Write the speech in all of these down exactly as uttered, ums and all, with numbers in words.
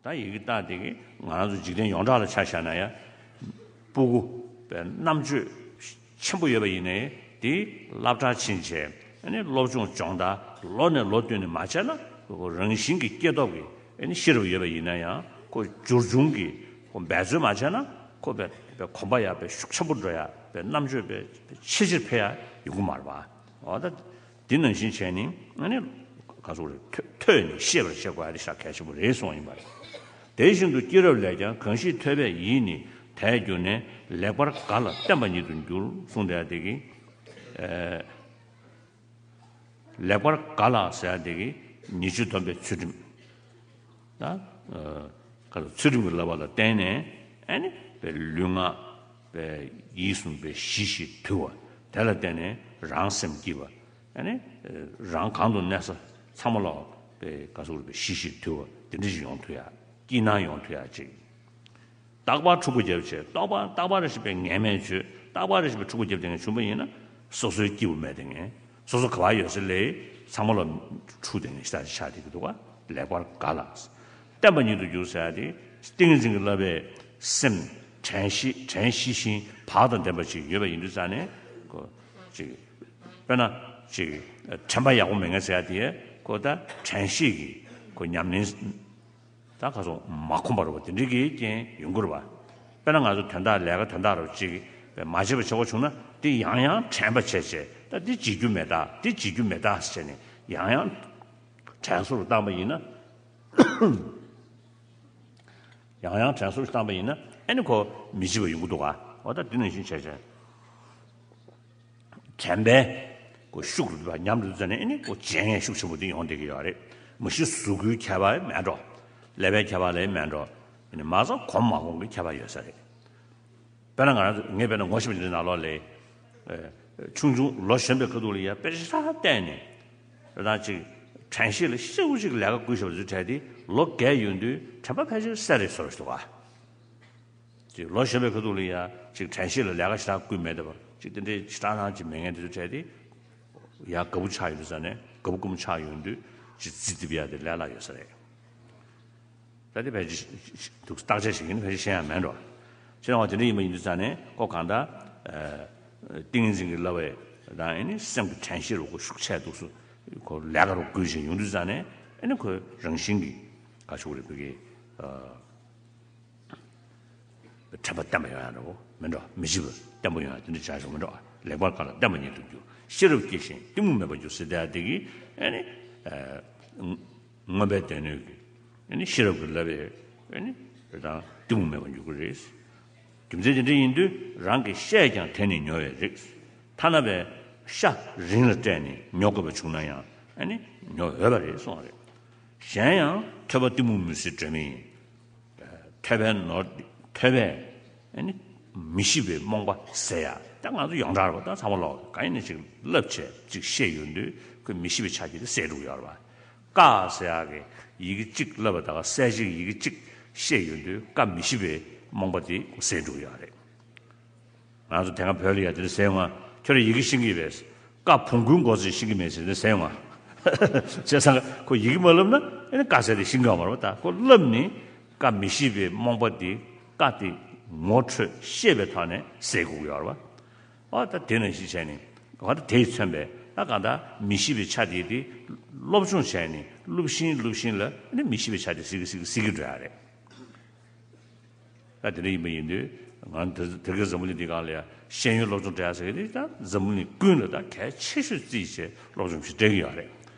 ད་ཡི་གེ་ལྟ་དེ་གི་ང་རང་ཚོ་འཇིག་རྟེན་ཡོངས་གྲགས་ལ་ཆ་བཞག་ན་ཡང་སྤུ་གུ་པའི་རྣམ་དཔྱོད་ཆེན་པོ་ཡོད་པ་ཡིན་ནའི་དེ་སློབ་གྲྭར་ཕྱིན་བྱས་ཨ་ནི་སློབ་སྦྱོང་སྦྱོང་ད་ལོ་ནས་ལོ་བསྟུད་ནས་མ་བྱས་ན་ཁོ་རང་བཞིན་གྱི་སྐྱེ་སྟོབས་ཀྱི་ཨ་ནི་ཤེས་རབ་ཡོད་པ་ཡིན་ན་ཡང་ཁོ་འབྱོར་བྱུང་གི་ཁོ་འབད་རྩོལ་མ་བྱས་ན་ཁོ་པའི་པའི་གོམ་པ་ཡག་པའི་ཤུགས་ཆེན་པོ་འགྲོ་ཡག་པའི་རྣམ་དཔྱོད་པའི་ཆེས་ཆེར་འཕེལ་ཡག་ཡོང་གི་མ་རེད་པ། འོ་ད། འདི་ནང་བཞིན་བྱས་ནས་ཨ་ནི་ག་ཚོད་རེད། ཐོས་ཐོས་ནས་ཤེས་པར་བྱེད་དགོས་ཡ་དེ་ཤ་གལ་ཆེན་པོ་རེད་གསུངས་ཡིན་པ་རེད། དེ་བཞིན་དུ་སྐྱེས་རབས་ལས་ཀྱང་གང་ཞིག་ཐོས་པས་ཡིད་ནི་དལ་གྱུར་ནས་ལེགས་པར་དགའ་ལ་བརྟན་པ་ཉིད་དུ་འགྱུར་གསུངས་བསྡད་དེ་གི་ཨེ། ལེགས་པར་དགའ་ལ་ཟེར་ཡ་དེ་གི་ཉེས་སྤྱོད་སྡོམ་པའི་ཚུལ་ཁྲིམས། ད་ཨ་ག་ཚོད་ཚུལ་ཁྲིམས་ཀྱི་བསླབ་པ་ལ་བརྟེན་ནས་ཨ་ནི་པའི་ལུས་ངག་པའི་ཡིད་གསུམ་པའི་ཞི་ཞིང་དུལ་བ་དེ་ལ་བརྟེན་ནས་རང་སེམས་སྐྱིད་པ། ཨ་ནི་རང་གང་དུ་གནས་ས་ཚང་མ་ལ་པའི་ག་ཚོད་པའི་ཞི་ཞིང་དུལ་བ་དེ་འདྲ་ཞིག་ཡོང་ཐུབ་ཡ། སྐྱིད་སྣང་ཡོང་ཐུབ་ཡ་ཅིག་རྟག་པར་འཁྲུག་པ་བརྒྱབ་བྱས་རྟག་པར་རྟག་པར་རེ་ཞིག་པའི་ངན་སྨྲས་བྱོས། རྟག་པར་རེ་ཞིག་པའི་འཁྲུག་པ་བརྒྱབ་དེ་ངན་བྱུང་པ་ཡིན་ན་སོ་སོའི་སྐྱིད་པོ་མེད་དེ་ངན་སོ་སོ་ག་བ་ཡོད་ས་ལས་ཚང་མ་ལ་འཁྲུག་དེ་ངན་ཤ་ཆགས་ཆགས་དེ་གི་འདུག་ག་ལེགས་པར་དགའ་ལ། བརྟན་པ་ཉིད་དུ་འགྱུར་ཟེར་ཡ་དེ་ཏིང་ངེ་འཛིན་གྱི་བསླབ་པའི་སེམས་དྲན་ཤེས་དྲན་ཤེས་ཤིང་བག་དང་ལྡན་པ་ཞིག་ཡོད་པ་ཡིན་དུས་ཙང་ནས་ཁོ་ཅིག་དཔེར་ན་ཅིག་དྲན་པ་ཡག་པོ་མེད་མཁན་ཟེར་ཡ་དེ་ཁོ་ད་དྲན་ཤེས་ཀྱི་ཁོ་ཉམས་ལེན། ད་ག་སོང་མ་ཁོམ་པ་རུ་བ་དེ་འདྲའི་གི་རྐྱེན་ཡོང་གི་རུ་བ། དཔེར་ན་ང་ཚོ་དོན་དག་ལས་ཀ་དོན་དག་རུ་གཅིག་མ་བྱེད་པ་བྱེད་དགོས་བྱུང་ན་དེ་ཡང་ཡང་དྲན་པ་བྱས་བྱས་ད་འདི་བྱེད་རྒྱུ་མེད་ད་འདི་བྱེད་རྒྱུ་མེད་ད་ཟེར་ནས་ཡང་ཡང་དྲན་གསོ་རུ་བཏང་པ་ཡིན་ན། ཡང་ཡང་དྲན་གསོ་རུ་བཏང་པ་ཡིན་ན་ཨ་ནི་ཁོ་མི་བྱེད་པ་ཡོང་གི་འདུག་ག་འོ་ད་འདི་ནང་བཞིན་བྱས་བྱས། དྲན་པའི་ཁོ་ཤུགས་རུ་ཉམས་རུ་ཙ་ནས་ཨ་ནི་ཁོ་བྱེད་ངེས་ཤུགས་ཆེན་པོ་དེ་ཡོང་བསྡད་ཀྱི་ཡོད་རེད། མི་ཤི་གཟུགས་སྐུའི་ཁྱད་པར་མེད་འགྲོ། ཀླད་པའི་ཁྱད་པར་ལས་མེད་འགྲོ། ཨ་ནི་མ་རྩ་གོམས་མ་གོམས་ཀྱི་ཁྱད་པར་ཡོད་ས་རེད། དཔེར་ན་ང་རང་ཚོ་ངས་དཔེར་ན་ངོ་ཤེས་པ་འདི་ནང་ལོགས་ལས་ཆུང་ཆུང་ལོ་གཞོན་པའི་ཁ་ཐུག་ལ་ཡ་དཔེ་ཆ་བལྟས་ནས་རང་ཅིག་དྲན་ཤེས་ལ་ཤུགས་ཅིག་ལས་ཀ་བསྐུལ་ཤོར་བ་ཚོའི་གྲས་དེ་ལོ་རྒས་ཡོང་དུས་དྲན་པ་ཕལ་ཆེར་གསལ་རེ་སོར་འདུག་ག་ཅིག་ལོ་གཞོན་པའི་ཁ་ཐུག་ལ་ཡ་ཅིག་དྲན་ཤེས་ལ་ལས་ཀ་ཞེ་དྲག་བསྐུལ་མེད་པ་ཅིག་དེ་འདྲའི་ཞེ་དྲག་རང་ཅིག་མེད་མཁན་དེ་ཚོ་གྲས་དེ་ཡ་དགའ་པོ་ཆགས་ཡོང་དུས་ཙང་ནས་དགའ་པོ་དགའ་མོ་ཆགས་ཡོང་དུས་ཅིག་རྩིས་རྩིས་པ་ཡ་དེ་ལས་སླ་ཡོད་ས་རེད། ད་དེ་ཕལ་ཆེར་འདུག་བརྟག་དཔྱད་བྱེད་ཀྱིན་ཕལ་ཆེར་ཤེས་ཡ་མེད་འགྲོ། ཕྱི་ནང་བ་དེ་འདྲ་ཡིན་པ་ཡིན་དུས་ཙང་ནས་ཁོ་གང་ལྟར་ཏིང་ངེ་འཛིན་གྱི་བསླབ་པའི་དང་ཨ་ནི་སེམས་ཀྱི་དྲན་ཤེས་རུ་ཁོ་ཤུགས་ཆེ་འདུག་སུ་ཁོ་ལས་ཀ་རུ་བསྐུལ་བཞིན་ཡོང་དུས་ཙང་ནས་ཨ་ནི་ཁོའི་རང་བཞིན་གྱི་ག་ཆུག་རེད་བོད་ཀྱི། དྲན་པ་བརྟན་པ་ཡོང་ཡ་འདྲ་བོ་མིན་འགྲོ། མི་ཤི་བ་བརྟན་པོ་ཡོང་ཡ་དེ་འདྲ་བྱ་ཞོག་མིན་འགྲོ། ལེགས་པར་དགའ་ལ་བརྟན་པ་ཉིད་དུ་འགྱུར། ཤེས་རབ་སྐྱེ་ཞིང་གཏི་མུག་མེད་པར་འགྱུར་ཟེར་ཏེ་དེ་གི་ཨ་ནི་མངོན་པའི་སྡེ་སྣོད་ཀྱི་ཨ་ནི་ཤེས་རབ་ཀྱི་བསླབ་པས་ཨ་ནི་རེ་དང་གཏི་མུག་མེད་པར་འགྱུར་གྱི་རེད། རྒྱུ་མཚན་དེ་འདྲ་ཡིན་དུས་རང་གིས་བཤད་ཀྱང་དེ་ནི་ཉོ་བའི་རིགས། ཐ་ན་པའི་ཤ་རིན་ལ་སྤྲད་ནས་ཉོ་དགོས་པ་བྱུང་ན་ཡང་ཨ་ནི་ཉོ་འོས་པ་རེད་གསུངས་པ་རེད། གཞན་ཡང་ཐོས་པ་གཏི་མུག་མུན་སེལ་སྒྲོན་མེ་ཡིན། ཐོས་པའི་ནོར་ཐོས་པས་ཨ་ནི་མི་ཤི་བའི་རྨོངས་པ་སེལ་ཡ། ད་ང་ཚོ་ཡོངས་གྲགས་རེད་པ། ད་ཚང་མ་ལོག་གང་ཡིན་ན་ཅིག་བསླབ་བྱས་ཅིག་ཤེས་ཡོང་དུས་ཁོས་མི་ཤི་བའི་ཆ་རྐྱེན་དེ་སེལ་འགྲོ་གི་ཡོད་རེད་པ། བཀའ་ཟེར་ཡག་གི་ཡི་གེ་གཅིག་བསླབ་པ་དང་གསལ་བྱེད་ཡི་གེ་གཅིག་ཤེས་ཡོང་དུས་བཀའ་མི་ཤི་བའི་རྨོངས་པ་དེ་སེལ་འགྲོ་གི་ཡོད་རེད། ང་ཚོ་དེ་སྔ་བོད་ལ་ཡ་དེ་འདྲ་ཟེར་ཡོང་ང་། ཁྱོད་རང་ཡི་གེ་ཤེས་ཀྱི་ཡོད་པས། བཀའ་བོང་ཀུའི་མགོ་ཚོས་ཤེས་ཀྱི་མེད་ཟེར་ནས་ཟེར་ཡོང་ང་། བྱས་ཙང་ཁོ་ཡི་གེ་མ་བསླབ་ན་ཨེ་ནི་བཀའ་ཟེར་དེ་ཤེས་ཀྱི་ཡོད་མ་རེད་པ། ད་ཁོ་བསླབ་ནི་བཀའ་མི་ཤི་བའི་རྨོངས་པ་དེ་བཀའ་དེ་ངོ་འཕྲོད་ཤེས་པའི་ཐོག་ནས་སེལ་དགོས་ཀྱི་ཡོད་རེད་པ། ཨ་ད་དེ་ནང་བཞིན་བྱས་ནས་ག་ད་དེས་མཚོན་པའི་ད་གང་ལྟར་མི་ཤི་བའི་ཆ་དེ་དེ་སློབ་སྦྱོང་བྱས་ནས་བསླབ་བཞིན་བསླབ་བཞིན་ལ་ཨེ་ནི་མི་ཤི་བའི་ཆ་དེ་སིལ་གྱིས་སིལ་གྱིས་སིལ་གྱིས་འགྲོ་ཡ་རེད། ད་དེ་འདྲ་ཡིན་པ་ཡིན་དུས་ང་དེ་དེ་གའི་འཛམ་བུ་གླིང་འདི་སྒང་ལ་ཡ་ཤེས་ཡོན་སློབ་སྦྱོང་སྤྲད་ཟེར་གི་དེ་ད་འཛམ་བུ་གླིང་ཀུན་ལ་ད་གལ་ཆེ་ཤོས་བརྩིས་བྱས་སློབ་སྦྱོང་ཞིག་སྤྲད་ཀྱི་ཡོད་རེད།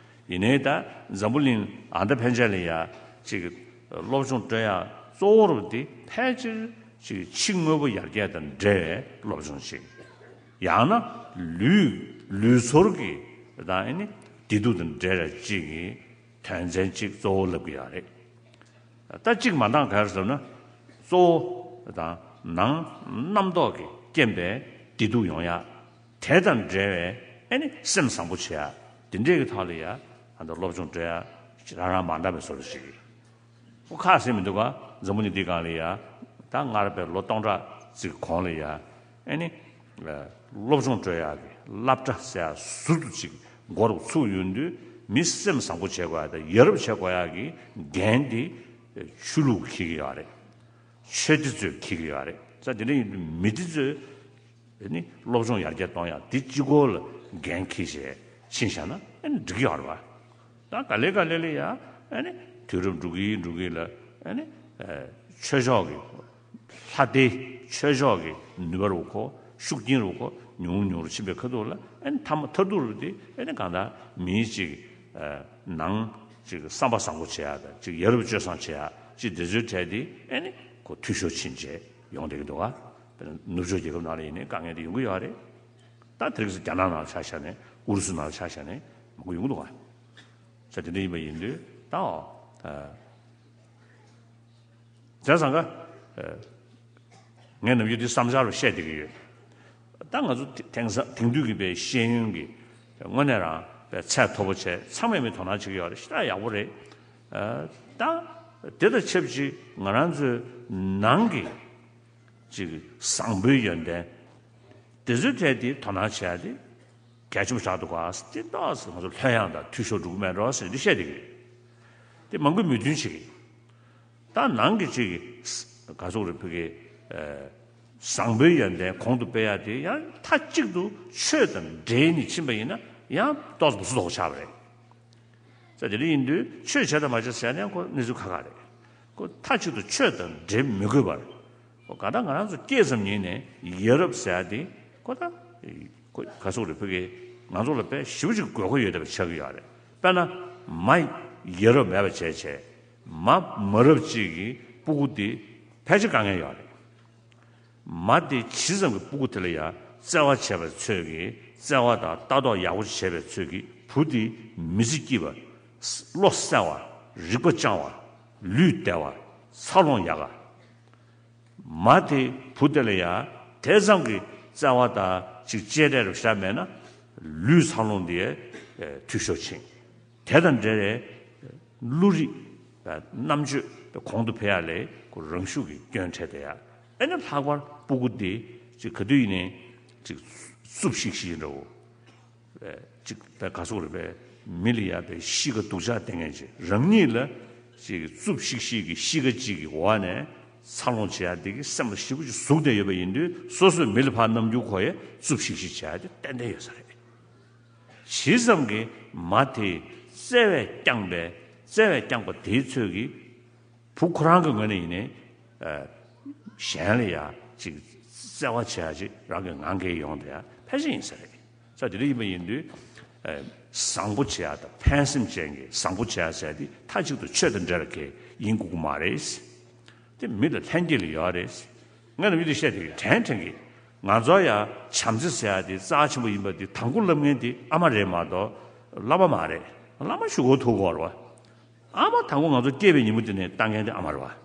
ཡིན་ནའི་ད་འཛམ་བུ་གླིང་ཨ་མདའ་ཕན་ཆད་ལ་ཡ་ཅིག་སློབ་སྦྱོང་སྤྲད་ཡ་གཙོ་བོ་རུ་དེ་ཕལ་ཆེར་ཅིག་ཕྱི་དངོས་པོ་ཡར་རྒྱས་དང་འབྲེལ་བའི་སློབ་སྦྱོང་ཞིག་ཡང་ན་ལུས་ལུས་ཚོར་གྱི་ད་ཨ་ནི་བདེ་སྡུག་དང་འབྲེལ་བ་ཅིག་གི་དོན་ཚན་གཅིག་གཙོ་བོ་ལབ་ཀྱི་ཡོད་རེད། ད་གཅིག་མ་འདང་ག་རེ་ཟེར་ན། གཙོ་བོ་དང་ནང་རྣམ་རྟོག་གི་རྐྱེན་པས་བདེ་སྡུག་ཡོང་ཡ། དེ་དང་འབྲེལ་བའི་ཨེ་ནི་སེམས་བཟང་པོ་བྱེད་ཡ། དེ་འདྲས་ཀྱི་ཐོག་ལ་ཡ་ཨ་ད་སློབ་སྦྱོང་སྤྲད་ཡ་རང་རང་མ་འདང་བའི་བཟོ་འདྲ་ཞིག་ཁོ་ཁ་ཟེར་མི་འདུག་ག་འཛམ་བུ་གླིང་འདི་སྒང་ལ་ཡ། ད་སྔར་བའི་ལོ་སྟོང་ཕྲག་ཅིག་གོང་ལ་ཡ། ཨེ་ནི། སློབ་སྦྱོང་སྤྲོད་ཡག་གི་སློབ་གྲྭ་ཟེར་ཡག་ཟུར་དུ་ཅིག་འགོ་རུ་ཚུགས་ཡོང་དུས་མི་སེམས་བཟང་པོ་བྱེད་དགོས་ཡག་དང་ཡ་རབས་བྱེད་དགོས་ཡག་གི་འགན་འདི་ ཆོས་ལུགས་འཁྱེར་གྱི་ཡོད་རེད། ཆོས་སྡེ་ཚོས་འཁྱེར་གྱི་ཡོད་རེད། ས་དེ་འདྲ་ཡིན་དུས་མི་སྡེ་ཚོས་ནི་སློབ་སྦྱོང་ཡར་རྒྱས་གཏོང་ཡག་དེ་གཅིག་པོ་ལ་འགན་འཁྱེར་བྱས་ཕྱིན་བཞག་ན་ཨ་ནི་འགྲིག་གི་ཡོད་རེད་བ། ད་ག་ལེ་ག་ལེ་ལ་ཡ་ཨ་ནི་དུས་རབས་འགྲོ་གི་འགྲོ་གི་ལ་ཨ་ནི་ཆོས་ཕྱོགས་ཀྱི་ལྷ་སྡེ་ཆོས་ཕྱོགས་ཀྱི་ནུས་པ་རུ་ཁོ་ཤུགས་རྐྱེན་རུ་ཁོ་ཉུང་ཉུང་རུ་ཕྱིན་པའི་ཁ་ཐུག་ལ་ཨ་ནི་མཐའ་མ་མཐར་ཐུག་རུ་དེ་ཨ་ནི་གང་ལྟར་མིའི་ཅིག་ནང་ཅིག་བསམ་པ་བཟང་པོ་བྱེད་ཡག་དང་ཅིག་ཡ་རབས་སྤྱོད་བཟང་བྱེད་ཡག་ཅིག་དེ་ཚོའི་གྲས་དེ་ཨ་ནི་ཁོ་འཐུས་ཤོར་ཕྱིན་བྱས་ཡོང་བསྡད་ཀྱི་འདུག་ག་དཔེར་ན་ནུབ་ཕྱོགས་རྒྱལ་ཁབ་ནང་ལ་ཡིན་ནའི་དཀའ་ངལ་དེ་ཡོང་གི་ཡོད་རེད། ད་དེ་རིང་རྒྱ་ནག་ནང་ཆ་བཞག་ནས་ཨུ་རུ་སུ་ནང་ཆ་བཞག་ནས་མང་པོ་ཡོང་གི་འདུག་ག་ས་དེ་འདྲ་ཡིན་པ་ཡིན་དུས་ད་ཨོ། བྱས་ཙང་ཀ་ངས་ནམ་རྒྱུན་འདི་བསམ་འཆར་རུ་བཤད་བསྡད་ཀྱི་ཡོད། ད་ང་ཚོ་དེང་སང་དེང་དུས་ཀྱི་པའི་ཤེས་ཡོན་གྱི་དངོས་གནས་རང་པའི་ཚད་མཐོ་པོ་བྱས་ཚང་མས་མི་དོ་སྣང་བྱེད་ཀྱི་ཡོད་རེད། ཞེ་དྲག་ཡག་པོ་རེད། ད་དེ་དང་ཆབས་ཅིག་ང་རང་ཚོའི་ནང་གི་ཅིག་བཟང་པོའི་ཡོན་ཏན་དེ་ཚོའི་ཐད་དེ་དོ་སྣང་བྱས་ཏེ་གལ་ཆེན་པོ་ཆགས་འདུག་ག་དེ་ཏོག་ཙམ་ང་ཚོ་ལྷོད་ཡངས་དང་འཐུས་ཤོར་འགྲོ་གི་མེད་འགྲོ་ཟེར་འདི་བཤད་བསྡད་ཀྱི་རེད། དེ་མང་པོས་མོས་མཐུན་བྱེད་ཀྱི། ད་ནང་གི་ཅིག་ག་ཚོད་རེད་ཕ་གི་བཟང་པོའི་ཡོན་ཏན་གོང་དུ་སྤེལ་ཡག་དེ་ཡང་མཐའ་གཅིག་ཏུ་ཆོས་དང་འབྲེལ་ནས་ཕྱིན་པ་ཡིན་ན་ཡང་ཏོག་ཙམ་སུ་དོག་ཆགས་པ་རེད། ས་དེ་འདྲ་ཡིན་དུས་ཆོས་བྱས་དང་མ་བྱས་ཟེར་ན་ཡང་ཁོ་གནས་ཚུལ་ཁག་ཁག་རེད། ཁོ་མཐའ་གཅིག་ཏུ་ཆོས་དང་འབྲེལ་མི་དགོས་པར། ཁོ་ག་ད་ང་རང་ཚོ་སྐྱེས་ཙམ་ཉིད་ནས་ཡ་རབས་ཟེར་ཡག་དེ་ཁོ་ད་ཁོ་ག་ཚོད་རེད་ཕ་གི་ང་ཚོ་ལ་དཔེ་ཞེ་པོ་ཅིག་དགོས་མཁོ་ཡོད་བསྡད་པ་ཆགས་ཀྱི་ཡོད་རེད། དཔེར་ན་མ་ཡ་རབས་མེད་པ་བྱས་བྱས་མ་མ་རབས་ཅིག་གི་སྤུ་གུ་དེ་ཕལ་ཆེར་དཀའ་ངལ་ཡོད་རེད། མ་དེ་ཇི་ཙམ་གྱི་སྤུ་གུ་དེ་ལ་ཡང་བརྩེ་བ་བྱས་པའི་ཚོད་ཀྱིས་བརྩེ་བ་དང་ལྟ་རྟོག་ཡག་པོ་བྱས་པའི་ཚོད་ཀྱིས་བུ་དེ་མི་ཚེ་སྐྱིད་པ། བློ་གསལ་བ། རིག་པ་སྐྱང་བ། ལུས་བདེ་བ། འཚར་ལོངས་ཡག་ག་མ་དེ་བུ་དེ་ལ་ཡང་དེ་ཙམ་གྱི་བརྩེ་བ་དང་ཅིག་གཅེས་སྤྲས་རུ་བཞག་མེད་ན་ལུས་འཚར་ལོངས་དེ་འཐུས་ཤོར་ཕྱིན། དེ་དང་འབྲེལ་བའི་བློ་རིག་རྣམ་དཔྱོད་གོང་དུ་འཕེལ་ཡག་ལས་ཁོ་རང་ཤུགས་ཀྱིས་སྐྱོན་འཕྲད་བསྡད་ཡག་ཨེ་ནི་ལྷག་པར་སྤུ་གུ་འདི་ཅིག་ག་དུས་ཡིན་ནའི་ཅིག་རྩུབ་ཤིག་ཤིག་འདྲ་བོ། ཅིག་པའི་ག་སོག་རེད་པས་མི་ལ་ཡག་པའི་གཤིས་ཀ་སྡུག་ཅག་བསྟན་མཁན་ཅིག་རང་ཉིད་ལ་ཅིག་རྩུབ་ཤིག་ཤིག་གི་གཤིས་ཀ་ཅིག་གི་འོག་ནས་འཚར་ལོངས་བྱེད་ཡག་འདི་གི་སེམས་ལ་ཞེ་པོ་ཅིག་ཟུག་བསྡད་ཡོད་པ་ཡིན་དུས་སོ་སོས་མི་ལ་ཕར་རྣམ་འགྱུར་ཁོ་ཡས་རྩུབ་ཤིག་ཤིག་བྱེད་ཡག་དེ་ཏན་ཏན་ཡོད་ས་རེད། ཇི་ཙམ་གྱིས་མ་དེས་བརྩེ་བས་བསྐྱངས་པའི་བརྩེ་བས་བསྐྱངས་པ་དེའི་ཚོད་ཀྱིས་བུ་ཁོ་རང་གི་ངོས་ནས་ཡིན་ནའི་གཞན་ལ་ཡང་ཅིག་བརྩེ་བ་བྱེད་ཡག་ཅིག་རང་གི་ངང་གིས་ཡོང་བསྡད་ཡག་ཕལ་ཆེར་ཡིན་ས་རེད། ས་དེ་འདྲ་ཡིན་པ་ཡིན་དུས་བཟང་པོ་བྱེད་ཡག་དང་ཕན་སེམས་ཅན་གྱི་བཟང་པོ་བྱེད་ཡག་ཟེར་ཡག་དེ་མཐའ་གཅིག་ཏུ་ཆོས་དང་འབྲེལ་བ་གལ་ཡིན་དགོས་ཀྱི་མ་རེད། དེ་མི་ལ་ལྷན་སྐྱེས་ལ་ཡོད་རེད། ང་ལ་མི་དེ་བཤད་དེ་དྲན་དྲན་གི། ང་ཚོ་ཡ་བྱམས་བརྩེ་ཟེར་ཡ་དེ་རྩ་ཆེན་པོ་ཡིན་པ་དེ་དང་པོ་ལབ་མཁན་དེ་ཨ་མ་རེད་མ་གཏོགས་བླ་མ་མ་རེད། བླ་མ་ཞུ་གོ་ཐུག་གོ་རེད་བ། ཨ་མ་དང་པོ་ང་ཚོ་སྐྱེས་པའི་ཉིན་མོ་དེ་ནས་ལྟ་མཁན་དེ་ཨ་མ་རེད་བ། བྱས་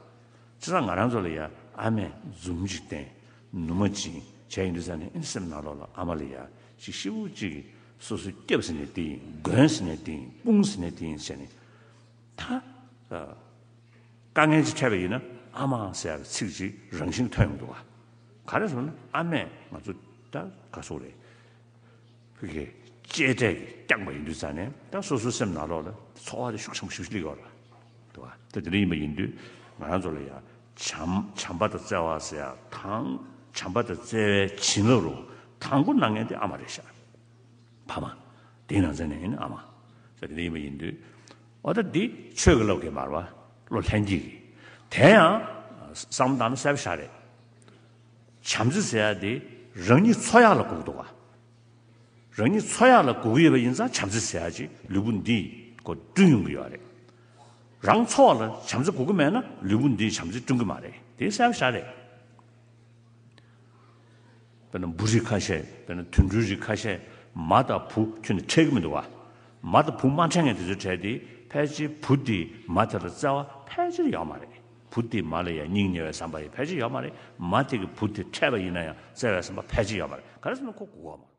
ཙང་ང་རང་ཚོ་ལ་ཡ་ཨ་མས་འཛུམ་ཅིག་བསྟན། ནུ་མ་བྱིན་བྱས་ཡིན་དུས་ཙང་ནས་ཨེ་སེམས་ནང་ལོགས་ལ་ཨ་མ་ལ་ཡ་ཅིག་ཤི་བོ་ཅིག་སོ་སོའི་སྐྱབས་ཟེར་ནས་དེ་ཡིན། མགོན་ཟེར་ནས་དེ་ཡིན། དཔུང་ཟེར་ནས་དེ་ཡིན་བྱས་ནས་ད། དཀའ་ངལ་ཅིག་འཕྲད་པ་ཡིན་ན་ཨ་མ་ཟེར་བའི་ཚིག་ཅིག་རང་བཞིན་ཐོན་ཡོང་འདུག་ག་ག་རེ་ཟེར་ན་ཨ་མས་ང་ཚོ་ད་ག་སོག་རེད། ཕ་གི་གཅེས་སྤྲས་ཀྱིས་བསྐྱངས་པ་ཡིན་དུས་ཙང་ནས་ད་སོ་སོའི་སེམས་ནང་ལོགས་ལ་ཚོར་བ་དེ་ཤུགས་ཆེན་པོ་ཞིག་སླེབས་ཡོད་རེད། འདུག་ག་ད་དེ་འདྲ་ཡིན་པ་ཡིན་དུས་ང་རང་ཚོ་ལ་ཡང་བྱམས་བྱམས་པ་དང་བརྩེ་བ་ཟེར་ཡ་དང་བྱམས་པ་དང་བརྩེ་བའི་བྱིན་རླབས་རུ་དང་པོ་གནང་མཁན་དེ་ཨ་མ་རེད་ཤག་ཕ་མ། དེའི་ནང་ཚན་ནས་ཡིན་ཨ་མ། ཟེར་དེ་ཡིན་པ་ཡིན་དུས། འོ་ད་འདི་ཆོས་ཀྱི་བློ་གི་མར་བ། བློ་ལྷན་སྐྱེས་ཀྱི། དེ་ཡང་། བསམ་བློ་བཏང་ན་གསལ་པོ་ཞིག་རེད། བྱམས་བརྩེ་ཟེར་ཡ་དེ་རང་ཉིད་འཚོ་ཡག་ལ་དགོས་ཀྱི་འདུག་ག་རང་ཉིད་འཚོ་ཡག་ལ་དགོས་ཀྱི་ཡོད་པ་ཡིན་ཙང་བྱམས་བརྩེ་ཟེར་ཡ་ཅིག་ལུས་པོ་འདིས་ཁོ་བསྐྲུན་ཡོང་གི་ཡོད་རེད། རང་འཚོ་བ་ལ་བྱམས་བརྩེ་དགོས་ཀྱི་མེད་ན་ལུས་པོ་འདིས་བྱམས་བརྩེ་བསྐྲུན་གྱི་མ་རེད། དེ་གསལ་པོ་ཞིག་རེད། དཔེར་ན་འབུ་རིགས་ཁ་ཤས། དཔེར་ན་དུད་འགྲོའི་རིགས་ཁ་ཤས་མ་དང་བུ་ཁྱོན་ནས་ཕྲད་ཀྱི་མི་འདུག་བ། མ་དང་བུ་མ་ཕྲད་མཁན་དེ་ཚོའི་གྲས་དེ་ཕལ་ཆེར་བུ་དེས་མ་དེ་ལ་བརྩེ་བ་ཕལ་ཆེར་ཡོད་མ་རེད། བུ་དེས་མ་ལ་ཡང་སྙིང་ཉེ་བའི་བསམ་པ་ཡང་ཕལ་ཆེར་ཡོད་མ་རེད། མ་དེ་གིས་བུ་དེ་ཕྲད་པ་ཡིན་ན་ཡང་བརྩེ་བའི་བསམ་པ་ཕལ་ཆེར་ཡོད་མ་རེད། ག་རེ་ཟེར་ན་ཁོ་མགོ་སྐོར་མ།